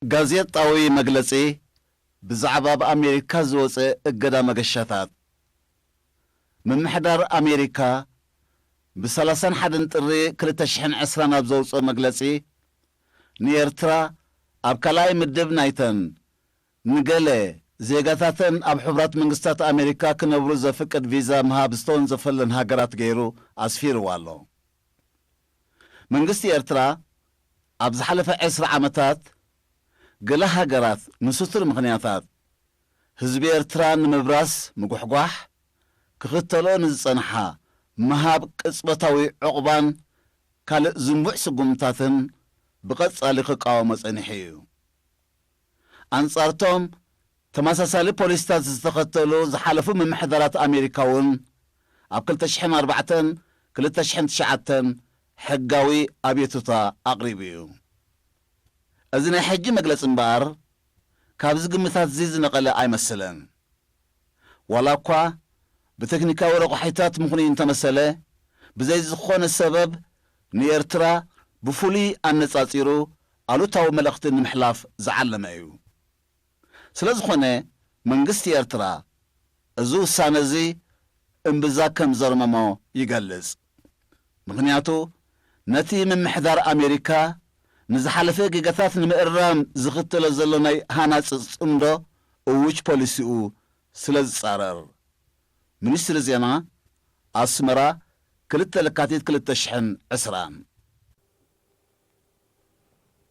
ጋዜጣዊ መግለጺ ብዛዕባ ኣብ ኣሜሪካ ዝወጸ እገዳ መገሻታት። ምምሕዳር ኣሜሪካ ብ31 ጥሪ ክልተ ሽሕን ዕስራን ኣብ ዘውጽኦ መግለጺ፣ ንኤርትራ ኣብ ካልኣይ ምድብ ናይተን ንገለ ዜጋታተን ኣብ ሕቡራት መንግስታት ኣሜሪካ ክነብሩ ዘፍቅድ ቪዛ ምሃብ ዝተወንዘፈለን ሃገራት ገይሩ ኣስፊርዋ ኣሎ። መንግስቲ ኤርትራ ኣብ ዝሓለፈ ዕስራ ዓመታት ገለ ሃገራት ንስቱር ምኽንያታት ህዝቢ ኤርትራ ንምብራስ ምጉሕጓሕ ክኽተልኦ ንዝጸንሓ ምሃብ ቅጽበታዊ ዕቑባን ካልእ ዝንቡዕ ስጉምታትን ብቐጻሊ ክቃወሞ ጸኒሑ እዩ። ኣንጻርቶም ተመሳሳሊ ፖሊሲታት ዝተኸተሉ ዝሓለፉ ምምሕዳራት ኣሜሪካ እውን ኣብ ክልተ ሽሕን ኣርባዕተን ክልተ ሽሕን ትሽዓተን ሕጋዊ ኣቤቱታ ኣቕሪቡ እዩ። እዚ ናይ ሕጂ መግለጺ እምበኣር ካብዚ ግምታት እዚ ዝነቐለ ኣይመስልን። ዋላ እኳ ብቴክኒካዊ ረቑሒታት ምኽኑይ እንተመሰለ፣ ብዘይ ዝኾነ ሰበብ ንኤርትራ ብፍሉይ ኣነጻጺሩ ኣሉታዊ መልእኽቲ ንምሕላፍ ዝዓለመ እዩ። ስለ ዝኾነ መንግስቲ ኤርትራ እዚ ውሳነ እዚ እምብዛ ከም ዘርመሞ ይገልጽ። ምኽንያቱ ነቲ ምምሕዳር ኣሜሪካ ንዝሓለፈ ጌጋታት ንምእራም ዝኽተሎ ዘሎ ናይ ሃናጺ ጽምዶ እውጅ ፖሊሲኡ ስለ ዝጻረር። ሚኒስትሪ ዜና ኣስመራ፣ ክልተ ለካቲት ክልተ ሽሕን ዕስራን።